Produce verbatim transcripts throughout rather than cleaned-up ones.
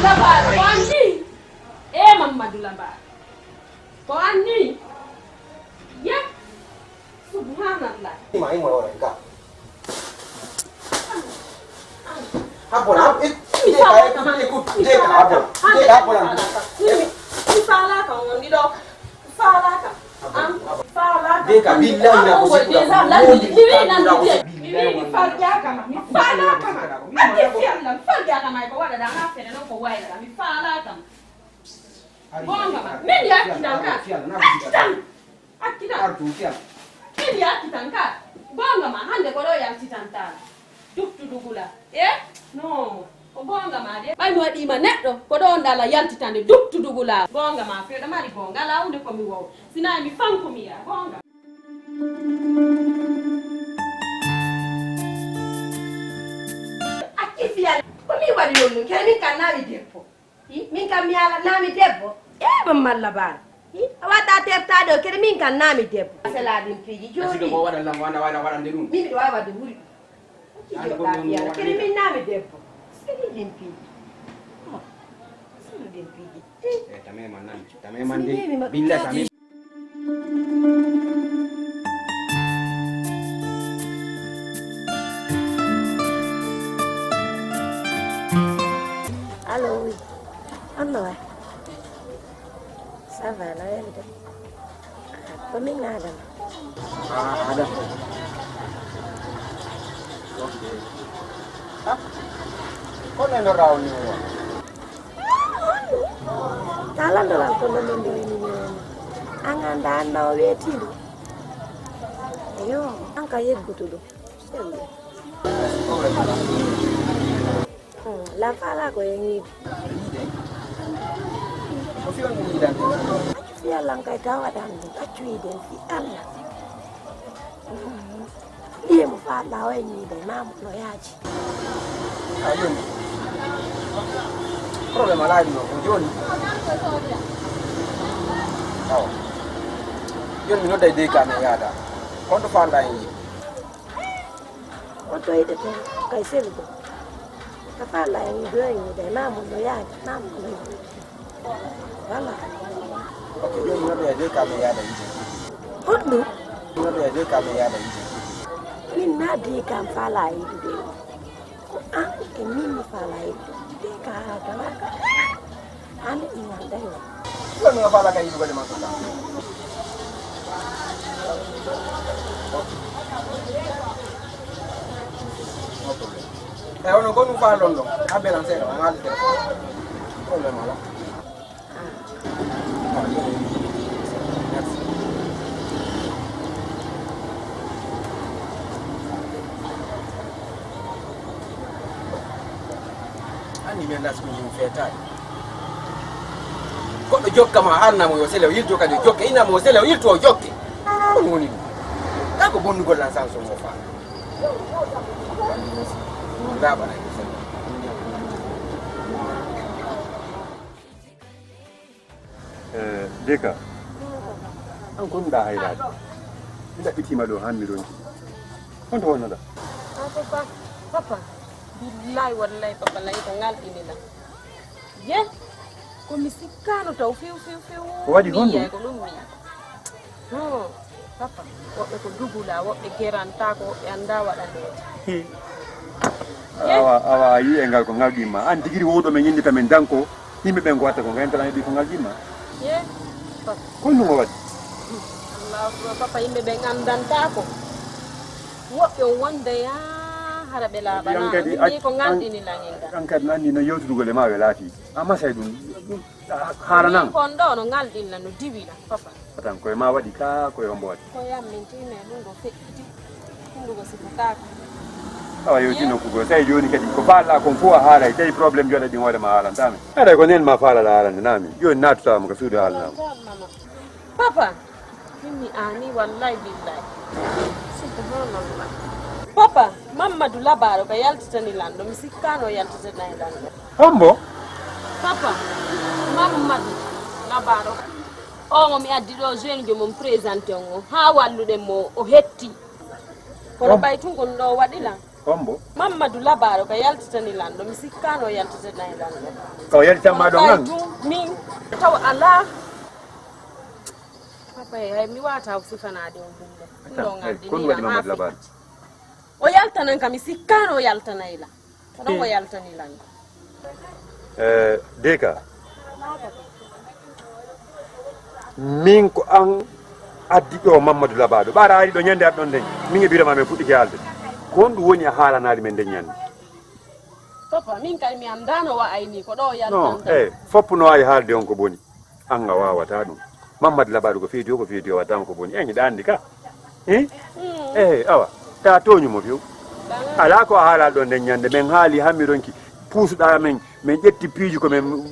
Labaare, ko an ni? E Mammadu Labaare. Ko an ni? Ye? Subhanallah. Ima, ima, ora, ga. Habona, écoute, écoute, écoute, habona. Mi faalaka on ɗiɗo. Faalaka. An faalaka. Deka, billahi na ko sikkuɗa ko. Mi wi nandi de. Mi wi mi farjaka ma. Mi faalaka ma. Ake fiyalla, mi farjaka ma ko waɗaɗa ha fere non ko waylaɗa. Mi faalaka ma. Gonga ma. Min yakkitan ka. Akkitan. Akkitan. Artu fiyalla. Min yakkitan ka. Gonga ma. Hande ko ɗo yaltitantaa. Duttu dugula. E? No. Ko goonga ma de. Ɓay mi waɗiima neɗɗo, ko ɗo on ɗala yaltitande duttu dugula. Goonga ma, feeɗa mari goonga, alaa huunde ko mi woowa. Sinaa mi fanku mi yaa goonga. Acci fiyal, ko min waɗi on ɗum, kay min kan naa mi debbo. Hi, min kam mi ala naa mi debbo. E, Mammadu Labaare. Hi, a waɗa teftaade o, kadi min kam naa mi debbo. Sela ɗin piiji jooni. Ko waɗa lan, waɗa, waɗa, waɗande ɗum. Min miɗo waawi waɗde ɓuri ɗum. Hannde ko ɗum yalla. Kadi min naa mi debbo. Seli ɗin piiji. Oh, seli ɗin piiji. Eh, tame man nan. Tame man de. Billa tame. Allo, oui. On no waay? Ça va, no weli de? Ko min Adama. Ah, Adama. Ok. Ah, ko nenoɗaa on ni won? Ka lanndolal ko no ndenndiri ni woni. An anndaa an na o weetiiɗo. Eyo, an ka yeggutuɗo. Hmm, lan faalaa ko en yiide. Ko fii on yiidande? Accu fii Alla kay taw waɗan ɗum. Accu yiide fii Alla. Hmm. Ɗiye mo faalɗaa o en yiide, maamu no yaaji. A yoni. Problème alaa ɗum ko jooni. Awa. Jooni mi nodday dey ka mi yaada. Kon to faalɗaa en yiide. O to yiɗete kay seli ɗum. Ka faalɗaa en yiide, o en yiide, maamu no yaaji, maamu no yaaji. Voilà. Ok, jooni mi noddoya dey ka mi yaada yiide. Honɗum? Mi noddoya dey ka mi yaada yiide. Min na dey kam faalaa yiidude. Ko an e min mi faalaa yiidude. Dey ka haa gala. An e min an daño. Jooni mi faalaa ka yiidude ma ko ka. No problème. E ono gonu faalon ɗon. Abbelan seeɗa, on haalde. Problème alaa. Anndi mi anndaa so ko yimɓe feetaani. Goɗɗo jokka ma, haalna mo yo sele o yilto kadi o jokke, inna mo o sele o yilto o jokke. Ɗum woni ɗum. Kaa ko bonnugol lan sanso mo faa. Laaɓanay ko sele. Eh, Deka, an gonɗa hayraade. Mi ɗaɓɓitiima ɗo haa mi ronki. Honto wonnoɗa? Ah, papa, papa. Billahi wallahi papa, layi ko ngal ɗini lan. Ye, ko mi sikkaano taw few, few, few. Ko waɗi honɗum? Mi yiyay ko ɗum mi. No, papa, woɓɓe ko dugula, woɓɓe gerantaako, woɓɓe anndaa waɗaneede. Hi. Awa, awa, a yii e ngal ko ngal ɗimma. An tigiri wowɗo men yindita men danko, yimɓe ɓen ko watta ko ngayntala heɓi ko ngal ɗimma. Ye, papa. Ko honɗum o waɗi? Allahu akbar, papa, yimɓe ɓen anndantaako. Woɓɓe on wonde yaa hara ɓe laaɓanaano. Min ni ko ngalɗini lan en ɗan. An kadi nanndi no yewtudugol e maa ɓe laatii. A masay ɗum. Ɗum, a, haala nan. Min kon ɗo no ngalɗin lan, no diwi lan, papa. Atan koye maa waɗi ka, koye hombo waɗi? Koye am min tiimi e ɗum ɗo feƴƴiti. Ɗum ɗo ko sifotaako. Awa yewti nokku goo. Tawi jooni kadi ko faalɗaa kon fof a haalay. Tawi problème jooɗa ɗin hoore ma haalantaa min. Haɗay ko nen ma faalala haalande naa min. Jooni naatutaama ka suudu haalanaama. Papa, min mi aani, wallahi billahi. Subhanallah. Papa, Mammadu Labaaro ka yaltitani lanɗo, mi sikkaano yaltitanay lanɗo. Hombo? Papa, Mammadu Labaaro. O mo mi addi ɗo, jeune jo mon présenté on o, haa walluɗen mo, o hetti. Kono ɓay tun kon ɗo waɗi lan. Hombo? Mammadu Labaaro ka yaltitani lanɗo, mi sikkaano yaltitanay lanɗo. Ka o yaltitan ma ɗon an? Min taw alaa. Papa, hay mi waata sifanaade on ɗum ɗo. Attends, hey, kon waɗi Mammadu Labaaro? O yaltanan ka, mi sikkaano o yaltanay la. Ko ɗon o yaltani lan. Eh, Deka. Min ko an addi ɗo Mammadu Labaɗo. Ɓaara ari ɗo ñande ar ɗon nden. Min e Birama men fuɗɗike haalde. Ko honɗum woni a haalanaali men nden ñande? Papa, min kay mi anndaano wa ayni ko ɗo yaltanta. Non, eh, foppu no waawi haalde on ko boni. An a waawataa ɗum. Mammadu Labaɗo ko feedi o, ko feedi o, waɗataa ko boni. En hiɗa anndi ka? Eh? Eh, awa. Ta tooñu mo few. Alaa ko a haala ɗon nden ñande. Men haali haa mi ronki. Puusuɗaa men. Men ƴetti piiji ko men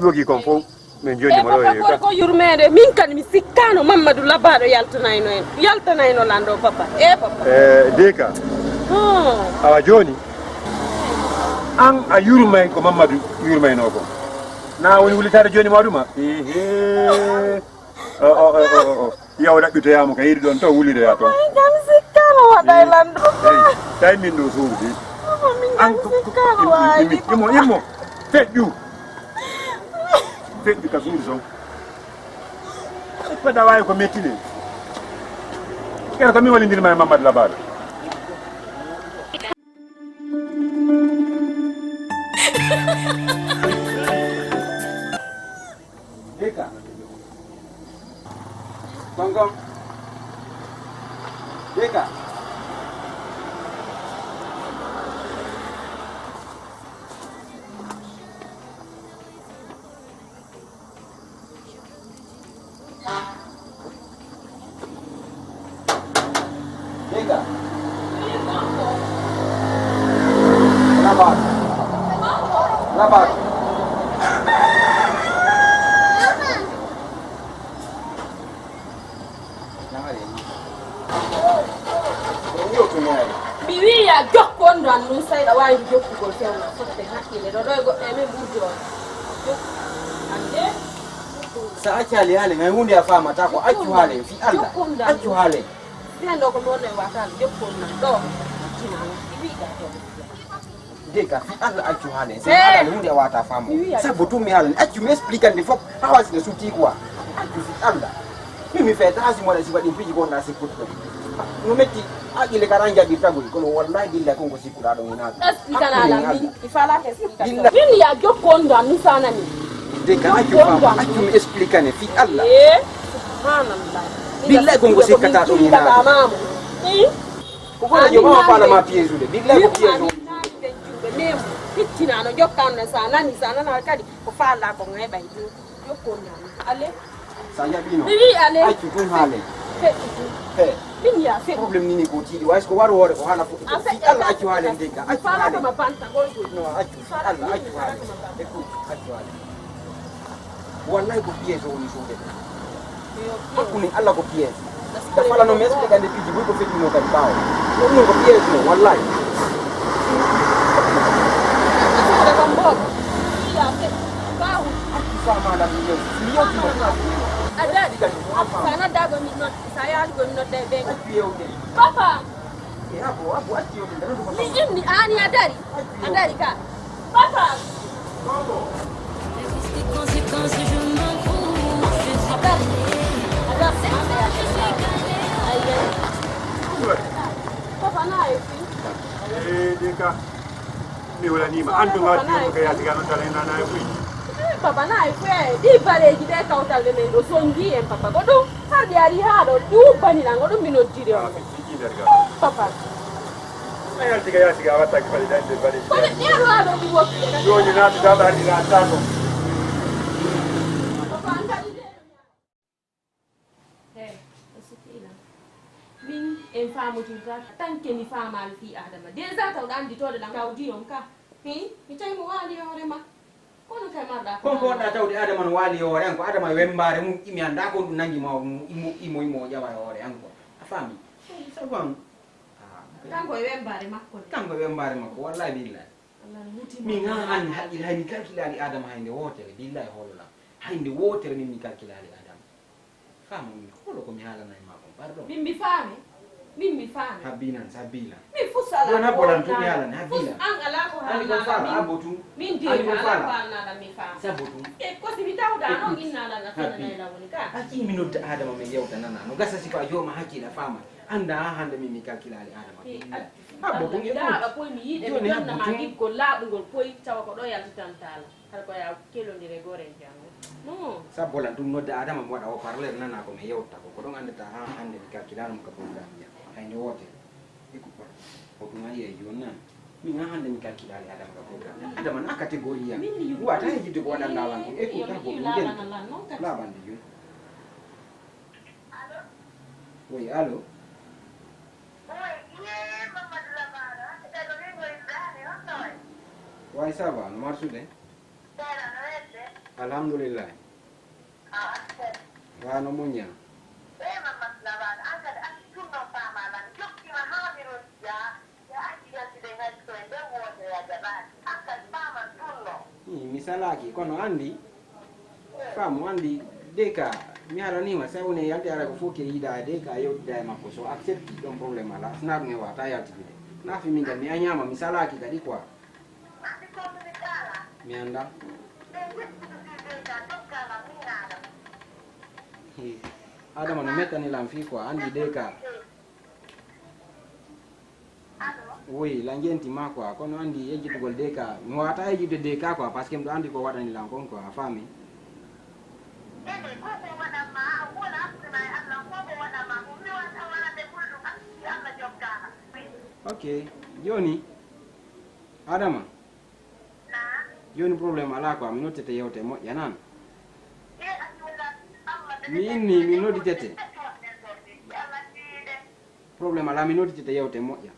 yogi kon fof. Men jonni mo ɗo e ka. Ko yurmeende. Min kadi mi sikkaano Mammadu Labaɗo yaltanayno en. Yaltanayno lanɗo papa. Eh, papa. Eh, Deka. Hmm. Awa jooni. An a yurmay ko Mammadu yurmayno kon. Na woni wulitaade jooni ma ɗuma? Ehe. O, o, o, o, o. Yaw ɗaɓɓitoyaamo ka yiɗi ɗon taw wuliroya toon. Min kam sikkaano waɗay lanɗo. Tawi min ɗo suudu de. Min kam sikkaano waɗay. Immo, immo. Feƴƴu. Feƴƴu ka suudu toon. Fada waawi ko mettine. Kera ko mi wallindirma e Mamadou Labaɗo. Deka. Tonton. Deka. Deka. Labaɗo. Labaɗo. Mi wi'i ya jokku on ɗo an ɗum sayɗa waawi jokkugol fewna fotte hakkille ɗo ɗo e goɗɗo e men ɓurdi on. Jokku. Ande. Sa acci haale haale ngay hunde a faamata ko accu haale fi Allah. Accu haale. Fiyan ɗo ko mi wonno e wataano jokku on nan ɗo. Accinano. Mi wi'i ya to. Deka fi Allah accu haale. Sey haala hunde a wata faamo. Sabu tun mi haalani accu mi explique ande fof. Hawa sina suuti quoi. Accu fi Allah. Min mi feeta haa si mi waɗa si waɗi piiji ko wonɗa sikkude ɗum. No metti haqqille kara jaɓirtagol kono wallahi billahi kon ko sikkuɗa ɗum ina. Explique na ala mi. Il fallait que explique. Min ya jokku on ɗo mi sanani. Deka accu faamo accu mi explique ne fi Allah. Eh, subhanallah. Billahi kon ko sikkata ɗum ina. Ko kono yo mama fala ma piège ude. Billahi ko piège. Min naati ɓen juuɗe memu. Hittinano jokka on sa nani sa nana kadi ko falla ko ngay ɓay. Jokku on nani. Ale. Sa jaɓino. Mi wi ale. Accu tun haale. Feƴƴi tun. He. Min ya feƴƴi. Problème nini ko tiiɗi wa est-ce que waru hoore ko haala fuɗɗi. Fi Allah accu haale ndeka. Accu haale. Fala ma banta goy goy. No accu. Fi Allah accu haale. Écoute accu haale. Wallahi ko piège o woni suude. Hakkunde Allah ko piège. Ka fala no mi explique ande piiji buy ko feƴƴuno kadi ɓaawo. Ko ɗum ko piège no wallahi. Accu famaɗa mi yew. Mi yewtino. A daɗi. Sana dago mi not. Sa yaali go mi not de ɓe. Accu yewde. Papa. Mi inni aani a dari. A dari ka. Papa. A dari. A dari. Papa na e fi. Eh, de ka. Mi wala ni ma andu ma ti ka ya tiga no tala na na e fi. Papa na e fi. Di bare ji de ka o tala de men do songi en papa ko do. Har Yari haa ɗo, ɗi ubbani lan, ko ɗum mi noddiri on. Ah, mi sigi nder ga. Papa. A yalti ga, yalti ga, a watta ki faɗi dañde, faɗi. Kono ƴeeru haa ɗo ɗum woppi. Jooni naati tan, andi naata ko. Papa, an kadi de. Hey, o sikki ilan. Min en faamotinta, tanke mi faamaali fii Adama. Déjà tawɗa anndi tooɗe lan tawdi on ka. Hi, mi tawi mo waali hoore ma. Kono kay marɗa ko kon ko wonɗa tawde Adama no waali hoore an, ko Adama e wembaare mum, imi annda ko ɗum nangi ma, imo, imo, imo ƴawa e hoore an ko. A faami? Sabu an. Ah, kanko e wembaare makko de. Kanko e wembaare makko, wallahi billahi. Allah no huti min mo. Ha hannde haqqil, hay mi kalkilaali Adama hay nde wootere, billahi hoolo lan. Hay nde wootere min mi kalkilaali Adama. Faama min, holo ko mi haalana e maa kon, pardon. Min mi faami, min mi faami. Habbi nan, sabbi lan. Min fus alaa ko haalana. Wona bolan tun mi haalana, habbi lan. Fus an alaa ko haalana. Ani ko faala, abbo tun. Min de alaa ko haalana, mi faami. Sabbo tun. E ko si mi tawda non inna lan na fenana la woni ka. Aki mi nodda Adama mi yewta nana. No gasa si ko a jooma hakkila faama. Annda ha hannde min mi kalkilaali Adama. Habbo tun e ko. Laaɓa koy mi yiide mi jonna ma giggol laaɓungol koy tawa ko ɗo yaltitantala. Hara ko ya kelondire gore e jango. No. Sabbo lan ɗum nodda Adama mi waɗa o parler nana ko mi yewta ko. Ko ɗon anndata ha hannde mi kalkilaano mo ka programme ya. Hay nde woote. E ko par. Ko ɗum ayi e jooni nan. Min ha hannde mi kalkilaali Adama ka programme. Adama na catégorie ya. Wata e jidde ko waɗanda lan ko. E ko tan ko ɗum jeni. Laaɓande jooni. Oui, allo. Way, ça va, no marsude? Alhamdulillah. Wa no muñña. Ii, mi salaaki, kono anndi, faamu anndi, deka, mi haalaniima, si a woni e yalti, ara ko fof ke yiida e deka, a yewtida e makko, so accepti, ɗon problème alaa, si naa ɗum e wata yaltitude. Naa fi min kam, mi añaama, mi salaaki kadi quoi. Mi annda. Ii, Adama no mettani lan fii quoi, anndi deka. Oui, la jenti ma quoi, kono anndi yejjitugol deka, mi wata yejjude deka quoi, parce que miɗo anndi ko waɗani lan kon quoi, a faami? Ok, jooni, Adama, jooni problème alaa quoi, mi nodditete yewte moƴƴa nan. Mi inni, mi nodditete. Problème alaa, mi nodditete yewte moƴƴa.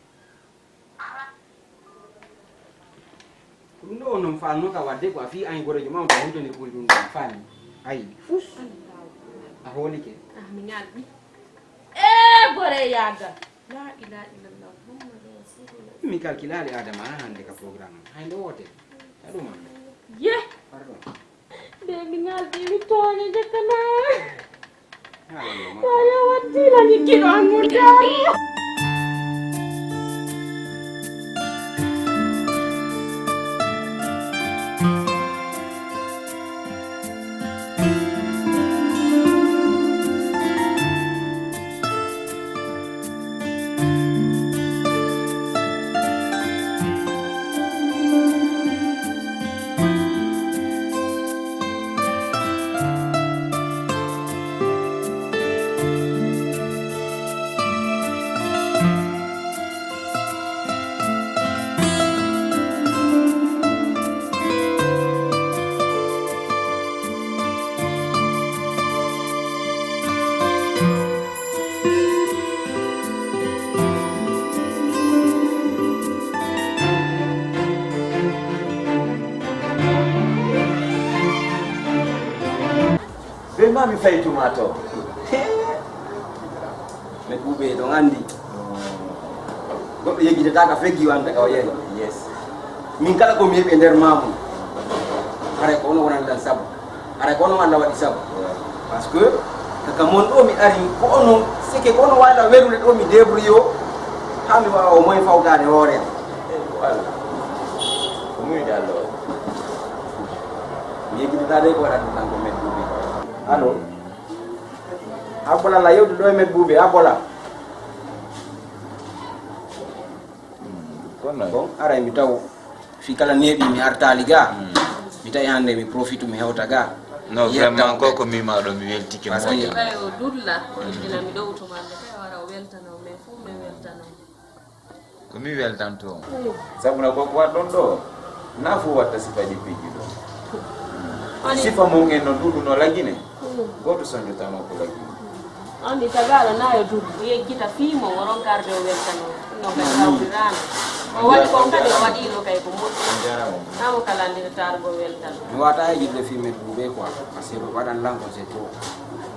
Ko ɗum ɗo on non faalno ka wadde quoi, fii an e goreejo ma on ko honto nde ɓuri ɗum ɗon faami. Ayi, fus. A hoolike. Ah, mi ŋalɗi. Eh, gore yaaga. La ilaha illallah, Muhammadu Rasulullah. Mi kalkilaali Adama ha hannde ka programme am. Hay nde woote. Ka ɗum am. Ye. Pardon. Nde mi ŋalɗi, mi tooña njekkana. Haa, yo wattila ni kiɗo an mo jaabi. Be ma mi faytuma to. Met Buuɓe, ɗon anndi. Goɗɗo yejjitata ka feggi o annda ka o yehi. Yes. Min kala ko mi heɓi e nder maamu, haray ko onon wonani lan sabu. Haray ko onon Allah waɗi sabu. Parce que kaka mon ɗo mi ari, ko onon, seke ko onon waala werude ɗo mi débrouille o, haa mi wawa au moins fawtaade hoore am. Eh, ko Allah. Ko muuyde Allah waɗi. Mi yejjitata de ko waɗata tan ko Met Buuɓe. Allo. Abola la yewtude ɗo e Met Buuɓe, Abola. Kono bon, aray mi taw fii kala neeɓi mi artaali ga. Mi tawi hannde mi profite mi hewta ga. No, vraiment, ko ko mi ma ɗo, mi weltike moƴƴa. Kay o dulla, o iddina mi ɗo utumande, kay wara o weltano, mais fof mi weltano. Ko mi weltanto. Sabu na ko ko waɗɗon ɗo, na fof watta sifaji piiji ɗo. Sifa mon en no ɗuɗu no lagine, gooto sonjotano ko lagine. Anndi tagaaɗo na yo duɗu, yejjita fii mo, o ronkarde o weltano. No kay hawrirano. O waɗi kon kadi, o waɗino kay ko moƴƴi. Namo kala anndita taargo weltano. Mi wata e yidde fii men buuɓe quoi, parce que waɗan lan ko c'est trop.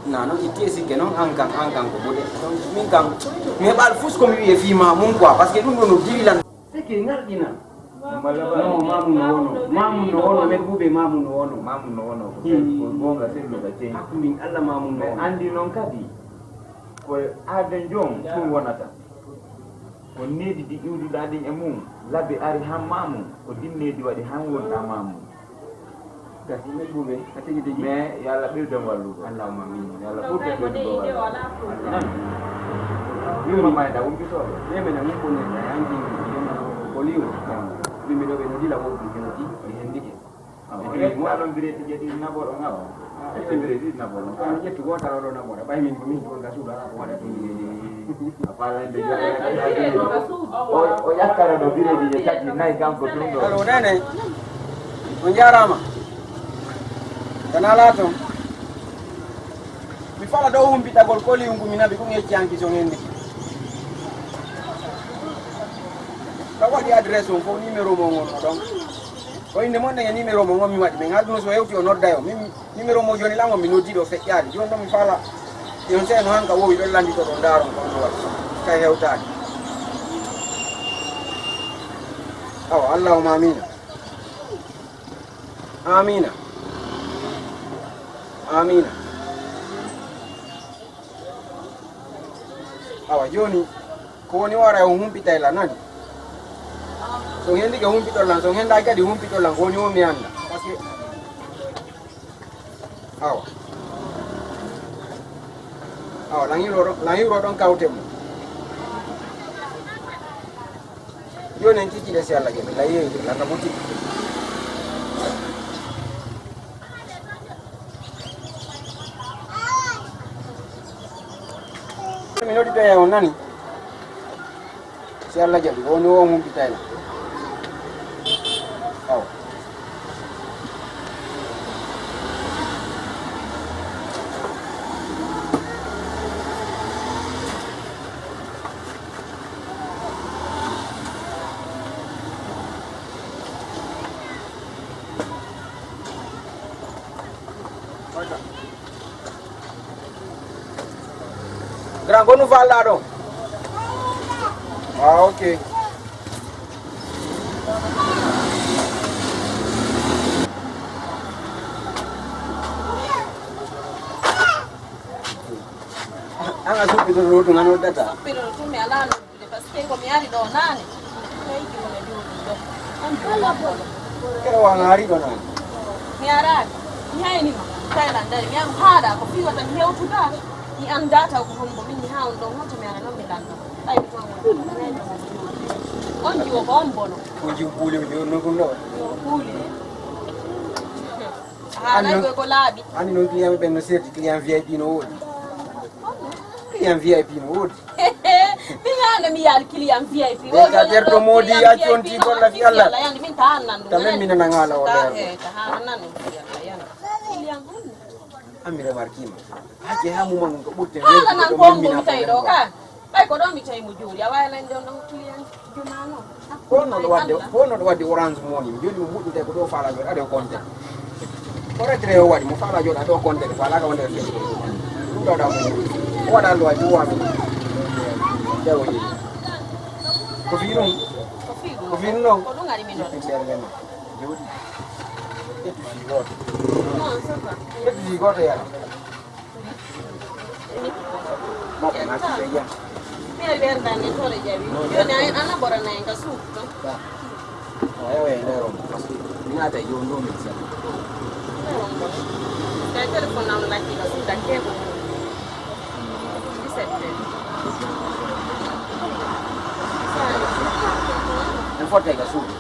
Na noon itti e sikke noon, an kan, an kan ko buuɗe. Donc min kan, mi heɓaali fus ko mi wiye fii ma mum quoi, parce que ɗum ɗo no diwi lan. Seke ŋarƴina. No, mamu no wono. Mamu no wono, men buuɓe mamu no wono. Mamu no wono, ko sel-, ko goonga selluka ceeñ. Hakkunde Allah mamu no wono. Anndi noon kadi, ko aada joom ɗum wonata. Ko needi ɗi iwduɗaa ɗin e mum, labbi ari han mamu, ko ɗin needi waɗi han wonɗaa mamu. Gasi men buuɓe, a tigi tigi. Mais yo Allah ɓeydan wallugo. Allahumma amin. Yo Allah ɓurdan ɓeydugo wallugo. Nan. Yuma mayda wumpitooɓe. Ɓe men a wumpone, a yankin, yuma ko liwo. Yumi ɗo ɓe no dila wo ɗum hewti, ɓe hendike. Awa, o ƴetta ɗon biredi je ɗi naboɗo ngawa. Ƴetta biredi ɗi naboɗo ngawa. Kono ƴettu gotal o ɗo naboɗo. Ɓay min ko min ɗon ga suudu ala ko waɗa ɗum. A faala inde joɗɗo. O, o ƴattara ɗo biredi je tati, nayi kanko tun ɗo. Allo, nene. On jarama. Kana la ton. Mi fala ɗo humpitagol koli ngu mi nabi ko ngecci hanki son hende. Ka waɗi adresse on fof numéro mo ngon no ɗon. Ko inde mon ɗen e numéro mo ngon mi waɗi. Min aduna so hewti o nodda yo. Min numéro mo joni lan on mi noddi ɗo feƴƴaali. Joni ɗon mi fala. Yon seno hanka wowi ɗon landi to ɗo ndaron ko ɗo waɗi. Kay hewtaali. Awa, Allahumma amina. Amina. Amina. Awa, joni, ko woni wara o humpitay la nani? So hendike humpitol lan, so hendaki kadi humpitol lan, ko woni o mi anda. Parce que, awa. Awa, lan hiro ɗon, lan hiro ɗon kawte mo. Joni en kiccide si Allah jaɓi, la yeeyi, la ka boutique. Mi nodditoya on nani. Si Allah jaɓi, ko woni o humpitayla. Awa. Grand, ko nu falɗa ɗo? Ah, ok. An a suɓɓi ɗo rotu, an noddata? Suɓɓi ɗo tun, mi alaa noddude, parce que ko mi ari ɗo naane. Tawi ki wona jooɗi ɗo. An jooɗi ɗo. Kere wa ngaari ɗo naane? Mi araani. Mi hayni ma. Tawi lan dari. Mi an haaɗa ko fii wata mi hewtuda. Mi anndaa taw ko hombo min mi haa on ɗon hoto mi ara noon mi lannda. Tawi mi tan woni. On jiwo ko on bono. Ko jiw puuli o jiw no ɗum ɗo. Yo puuli. Haa nayi koy ko laaɓi. Anndi noon client ɓen no serti, client V I P no woodi. Client V I P no woodi. Min hannde mi yaali client V I P. Ɓe ka terto moodi ya conti golla fi Allah. Yande min ta hannan ɗum. Tamen min nana ngala o leer. Ka haanan ɗum fi Allah yande. Client honno? An mi remarquima. Hake ha mum an ko ɓurte. Haala nan ko on mi tawi ɗo ka. Ɓay ko ɗo mi tawi mo jooɗi, a wawi nande on ɗon client juma noon. Ko honno ɗo waɗde, ko honno ɗo waɗde Orange Money? Mi jooɗi mo moƴƴude ko ɗo faala jooɗa ɗo compte. Ko retrait o waɗi, mo faala jooɗa ɗo compte, faala ka wonde ɗum ɗo ɗa mo. O waɗa lo waɗi wa mi. Jawo ni. Ko fi ɗum? Ko fi ɗum? Ko fi ɗum ɗon? Ko ɗum ari min ɗon. Jooɗi. Ƴettu si gooto. Ƴettu si gooto yara. Minen ɓerndan en toon e jawi. Jooni a en ana ɓorana en ka suudu toon. Awa, yawa e nder on, parce que mi naata e jooni ɗo min sella. Kay téléphone am lakki ka suudu a keɓo. Dix-sept heures. Hote ga suudu.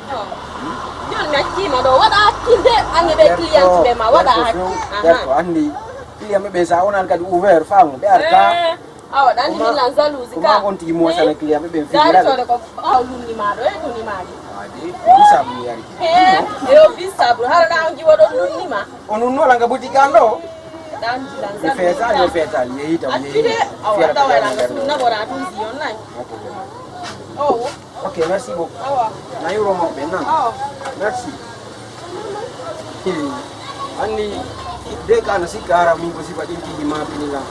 Joni mi accima ɗo waɗa hakkilde, ange ɓe client ɓe ma waɗa hakkil. Aha. Ɓerto anndi client ɓe ɓen sa wonan kadi ouvert faamu ɓe arta. Eh, awa ɗan ni lan jalousie ka. Kuma on tigi mo sana client ɓe ɓen fi. Dari tole ko aw lunni ma ɗo e tuni ma ɗi. Adi, bisabu mi yari. Eh, yo bisabu hara na on jiwo ɗon lunni ma. On unno langa boutique an ɗo. Ɗan lan jalousie. Feta, yo feta, yehi taw yehi. Accude awa tawa langa sunna bora tun zion nan. Oh. Ok, merci beaucoup. Awa. Na yuro mo ɓe nan. Awa. Merci. Anni de kana si kara min ko sifa ɗin tigi ma pini lan.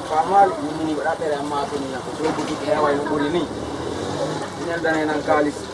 Famal ni mini waɗa ɓere ma pini lan ko so buti ɓe way no ɓuri ni. Nel dane nan kalis.